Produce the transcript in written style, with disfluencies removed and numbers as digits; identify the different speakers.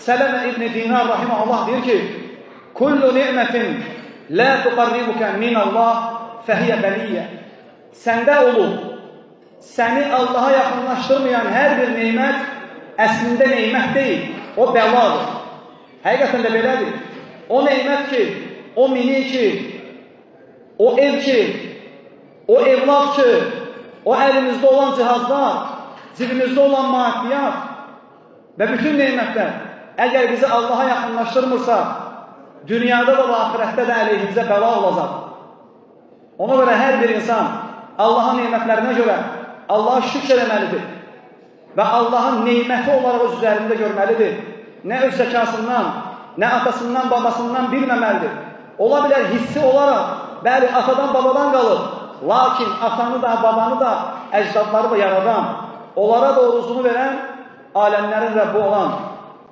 Speaker 1: Sələmə İbn Dinar rahimehullah deyir ki: "Kullu ni'metin la tuqarribuka min Allah fehiye beliyye." Səndə olub, səni Allaha yaxınlaşdırmayan hər bir nemət əslində nemət deyil, o bəladır. Həqiqətən də belədir. O nemət ki, o mini ki, o ev ki, o evlad ki, o əlimizdə olan cihazlar, cibimizdə olan maddiyat və bütün nemətlər əgər bizi Allaha yaxınlaşdırmırsa, dünyada da və axirətdə də əleyhimizə bəla olacaq. Ona görə hər bir insan Allahın nemətlərinə görə Allaha şükr eləməlidir və Allahın neməti olaraq öz üzərində görməlidir. Nə öz zəkasından, nə atasından, babasından bilməməlidir. Ola bilər hissi olaraq, bəli, atadan, babadan qalır. Lakin atanı da, babanı da, əcdadları da yaradan, onlara da o ruzunu verən aləmlərin Rəbbi olan